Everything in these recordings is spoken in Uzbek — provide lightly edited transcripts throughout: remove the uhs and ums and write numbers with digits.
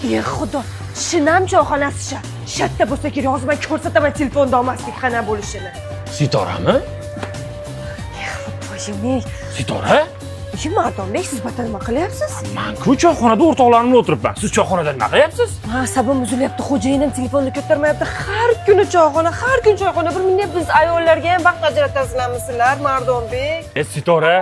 E Xudo, Shinam choyxonasi sha. Shatda bo'lsa kerak, hozir man ko'rsataman telefonda olmaslik qana bo'lishini. Sitorami? Xudoyim. Sitora? Ey Mardonbek, siz battar nima qilyapsiz? Man-ku choyxonada o'rtoqlarim bilan o'tiribman. Siz choyxonada nima qilyapsiz? Ha, asabim uzilyapti, xo'jayinim telefonni ko'tarmayapti. Har kuni choyxona, har kun choyxona. Bir minut, biz ayollarga ham vaqt ajratasizlarmi sizlar, Mardonbek? E Sitora,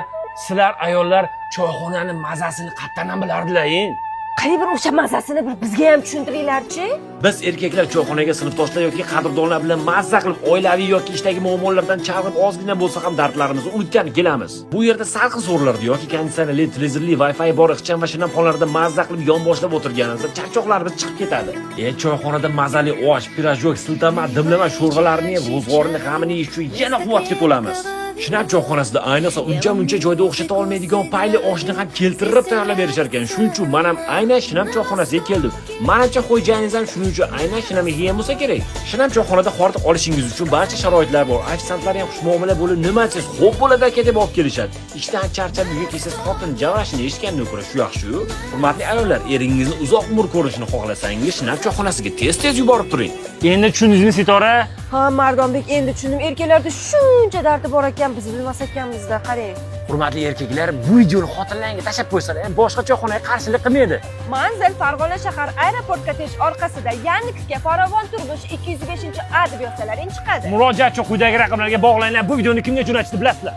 sizlar ayollar choyxonani mazasini qayerdan ham bilardilar, eng? Qani bir o'sha mazasini bir bizga ham tushuntiringlarchi. Biz erkaklar choyxonaga sinfdoshlar yoki qadrdonlar bilan mazza qilib, oilaviy yoki ishdagi muammolardan chalg'ib, ozgina bo'lsa ham dardlarimizni unutgani kelamiz. Bu yerda salqin so'rilarda yoki konditsionerli, televizorli, Wi-Fi bor ixcham va shinam xonalarda mazza qilib yonboshlab o'tirganimizda charchoqlarimiz chiqib ketadi. E choyxonada mazali osh, pirojok, siltama, dimlama sho'rvalarni yeb, ro'zg'orni g'amini yeyish uchun yana quvvatga to'lamiz. Shinam choyxonasida ayniqsa uncha muncha joyda o'xshata olmaydigan payli oshni ham keltirib tayyorlab berishar ekan. Shuning uchun men ham aynan Shinam choyxonasiga keldim. Manimcha, xo'jayingiz ham shuning uchun aynan Shinamga kelgan bo'lsa kerak. Shinam choyxonada hordiq olishingiz uchun barcha sharoitlar bor. Ofitsiantlar ham xushmuomala bo'lib, nima desangiz, "Xo'p bo'ladi aka" deb olib kelishadi. Ishdan charchab uyga kelsangiz, xotin javrashini eshitgandan ko'ra shu yaxshi-yu. Hurmatli ayollar, eringizni uzoq umr ko'rishini xohlasangiz, Shinam choyxonasiga tez-tez yuborib turing. Endi tushundingizmi, Sitora? Ha, Mardonbek, endi tushundim. Erkaklarda shuncha dardi bor ekan, biz bilmas ekanmiz-da, qarang. Hurmatli erkaklar, bu videoni xotinlaringga tashlab qo'ysalar ham boshqa choyxonaga qarshilik qilmaydi. Manzil: Farg'ona shahar, aeroport kottej orqasida, Yandexga "Farovon turmush 205 A" deb yozsalaring chiqadi. Murojaat uchun quyidagi raqamlarga bog'langlar. Bu videoni kimga jo'natishni bilasizlar.